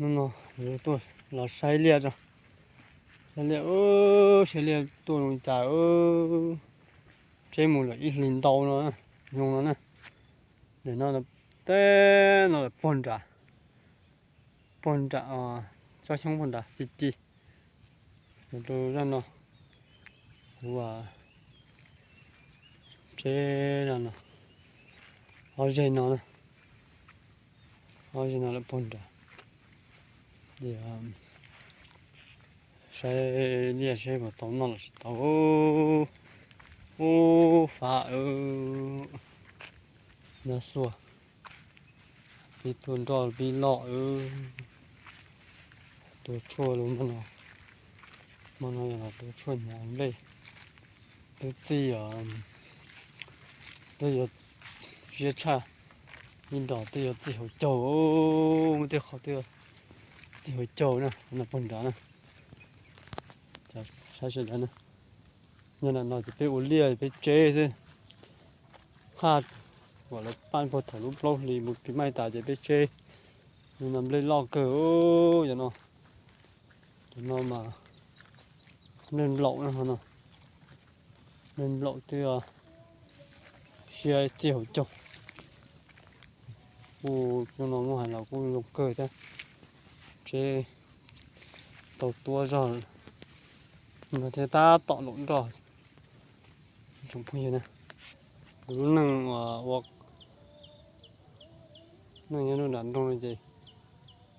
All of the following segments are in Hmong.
Hnub no yuav tuaj los saib liaj tso. Saib liaj, saib liaj tuaj zoo cas. Tseb mus lawm ib hlis ntau no, nyoog no na. Nim no, tej no lawm puag nram, puag nram tsob xyoob puag nrad ci ci. Rau zaj no kuv tseb no, ob zeg no na, ob zeg no lawm puag nrad. Ces saib liaj seb puas tau noj los tsis tau. Ub, fav, nyob xuaj, pib tuaj nroj pib loj. Tua tshuaj lub hmo no, hmo no yog los tua tshuaj hnyav nplej. Twb txij, twb yuav siab tshaj, ib nrog twb yuav txij hauv caug, muaj tej qho twb yuav txij hauv caug na, no puag nrad na. Saib sawv daws na, nyob nram no ces peb ua liaj peb tseb xwb. Qhaj uas lawv pab puag thaum lub plaub hlis mus pib maij tas ces peb tseb, no nplej loj kawg. Cov no, cov no mas nplej nplaum no, nplej nplaum twb siab txij hauv caug. Kuj cov no muaj hais los kuj zoo kawg thiab, tseb tau tuab zog no thiab tab tom laum nroj. Tsoom phooj ywg na, kuv lub neej uas ua neej nyob nram nroog no ces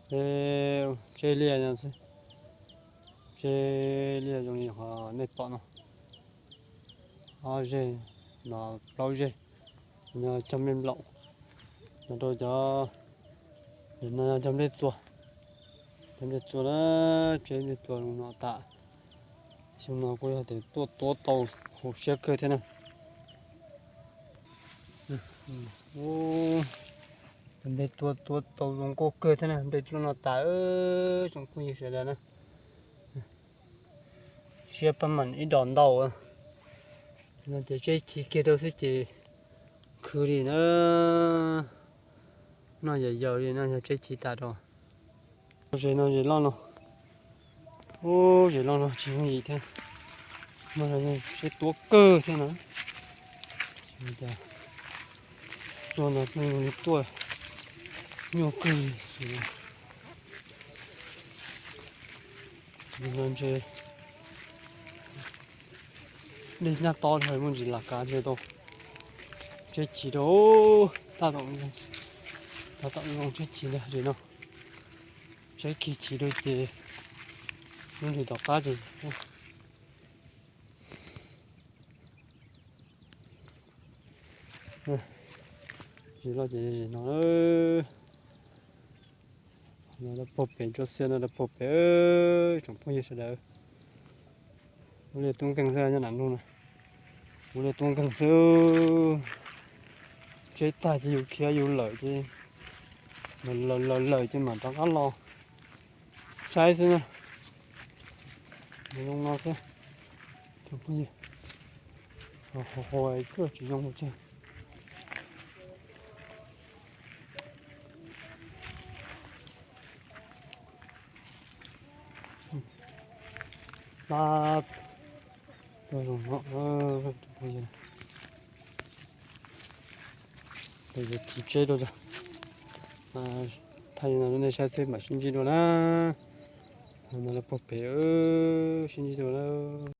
peb tseb liaj no xwb. Tseb liaj zoo li qhov nej pom no, ob zeg, no plaub zeg, no cog nplej nplaum, no rau cov, no cog nplej txua, cog nplej txua na, tseb nplej txua zoo no tas. Xyoo no kuj yog tias tuaj tuab tau hauv siab kawg thiab na. Nplej tuab tuab tau zoo nkauj kawg thiab na, nplej tuab no tas, tsoom phooj ywg sawv daws na. Siab pab mam ib dos ntau. No ces tseb chiv kiag rau xwb ces khwv li na. Noj yam yaws li no yog tseb chiv tas rau. Zes no zes loj no, ub, zes loj no tsis yooj yim thiab, mas tseb tuab kawg thiab na. Tuaj no tuaj nyuaj kawg. No ntshe dej nyab tob dhau, muaj ntsis lam kav ntshe tau tseb chiv rau, tab tom, tab tom zoo tseb chiv ntag zes no. Tseb kiag chiv rau ces lub nrig tom qab ces zes loj ces zes no. No lawv puag pem tsob xiab no, lawv puag pem, tsoom phooj ywg sawv daws. Ua liaj tub nkeeg xwb nyob nram nroog na. Ua liaj tub nkeeg xwb. Tseb tag ces yus khiav yus lawm ces, lawm lawm lawm ces mam rov qab los saib xwb na. Zoo no xwb. Tsoom phooj ywg, ho ho ho tsuag tsis zoo tseg. Pab, tuaj zoo no, tsoom phooj ywg. Tus yog chiv tseb rau, thaij no rau nej saib xwb mam sib ntsib dua na. No lawv puag pem, sib ntsib dua na.